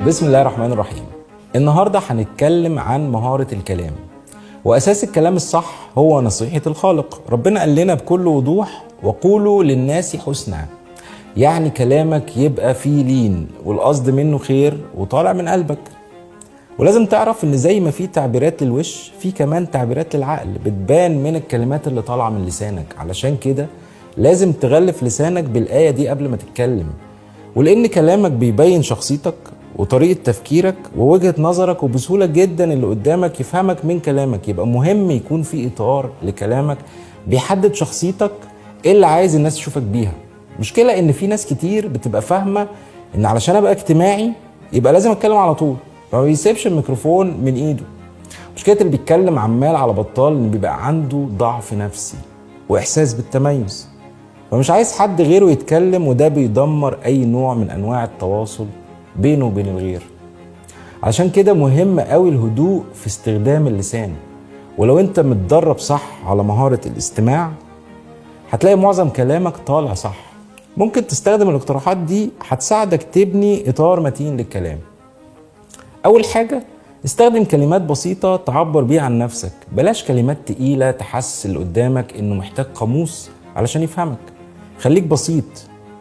بسم الله الرحمن الرحيم. النهارده هنتكلم عن مهارة الكلام، وأساس الكلام الصح هو نصيحة الخالق. ربنا قال لنا بكل وضوح: وقولوا للناس حسنا. يعني كلامك يبقى فيه لين والقصد منه خير وطالع من قلبك. ولازم تعرف ان زي ما في تعبيرات للوش، في كمان تعبيرات للعقل بتبان من الكلمات اللي طالعه من لسانك. علشان كده لازم تغلف لسانك بالآية دي قبل ما تتكلم، ولأن كلامك بيبين شخصيتك وطريقة تفكيرك ووجهة نظرك، وبسهولة جدا اللي قدامك يفهمك من كلامك. يبقى مهم يكون في إطار لكلامك بيحدد شخصيتك، ايه اللي عايز الناس تشوفك بيها. مشكلة ان في ناس كتير بتبقى فاهمة ان علشان ابقى اجتماعي يبقى لازم اتكلم على طول، فما بيسيبش الميكروفون من ايده. مشكلة اللي بيتكلم عمال على بطال ان بيبقى عنده ضعف نفسي واحساس بالتميز، فمش عايز حد غيره يتكلم، وده بيدمر اي نوع من انواع التواصل بينه وبين الغير. عشان كده مهم قوي الهدوء في استخدام اللسان. ولو انت متدرب صح على مهارة الاستماع هتلاقي معظم كلامك طالع صح. ممكن تستخدم الاقتراحات دي، هتساعدك تبني اطار متين للكلام. اول حاجة، استخدم كلمات بسيطة تعبر بيها عن نفسك. بلاش كلمات تقيلة تحسس اللي قدامك انه محتاج قاموس علشان يفهمك. خليك بسيط.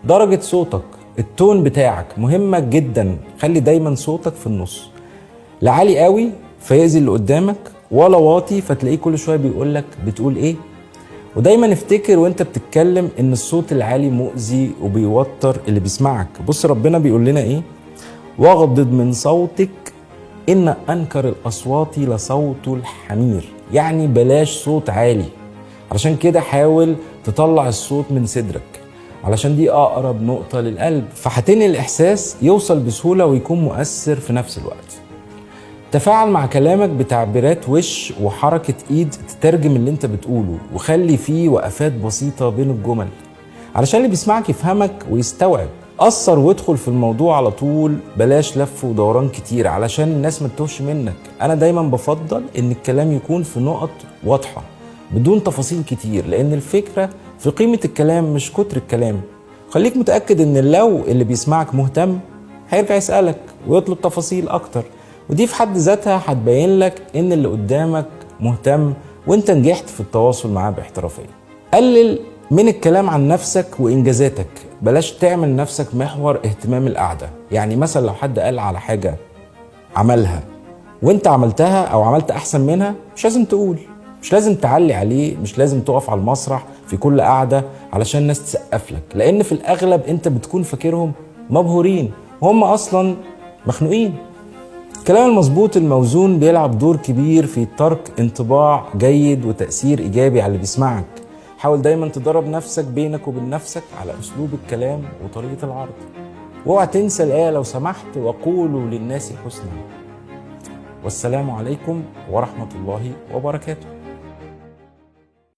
درجة صوتك، ال tone بتاعك مهمة جدا. خلي دايما صوتك في النص، لا عالي قوي فيأذي اللي قدامك، ولا واطي فتلاقيه كل شوية بيقولك بتقول ايه. ودايما افتكر وانت بتتكلم ان الصوت العالي مؤذي وبيوتر اللي بيسمعك. بص ربنا بيقول لنا ايه: واغضض من صوتك ان انكر الاصوات لصوت الحمير. يعني بلاش صوت عالي. علشان كده حاول تطلع الصوت من صدرك، علشان دي اقرب نقطة للقلب، فهتنقل الاحساس يوصل بسهولة ويكون مؤثر في نفس الوقت. تفاعل مع كلامك بتعبيرات وش وحركة ايد تترجم اللي انت بتقوله، وخلي فيه وقفات بسيطة بين الجمل علشان اللي بيسمعك يفهمك ويستوعب. قصر وادخل في الموضوع على طول، بلاش لف ودوران كتير علشان الناس ما تتوهش منك. انا دايما بفضل ان الكلام يكون في نقط واضحة بدون تفاصيل كتير، لان الفكرة في قيمة الكلام مش كتر الكلام. خليك متأكد ان لو اللي بيسمعك مهتم هيرجع يسألك ويطلب تفاصيل اكتر، ودي في حد ذاتها هتبين لك ان اللي قدامك مهتم وانت نجحت في التواصل معاه باحترافية. قلل من الكلام عن نفسك وانجازاتك. بلاش تعمل نفسك محور اهتمام القعدة. يعني مثلا لو حد قال على حاجة عملها وانت عملتها او عملت احسن منها، مش لازم تقول، مش لازم تعلي عليه، مش لازم تقف على المسرح في كل قعدة علشان الناس تسقف لك، لان في الاغلب انت بتكون فاكرهم مبهورين وهم اصلا مخنوقين. الكلام المظبوط الموزون بيلعب دور كبير في ترك انطباع جيد وتأثير إيجابي على اللي بيسمعك. حاول دايما تدرب نفسك بينك وبين نفسك على أسلوب الكلام وطريقة العرض. واوعى تنسى الآية لو سمحت: وقولوا للناس حسنا. والسلام عليكم ورحمة الله وبركاته.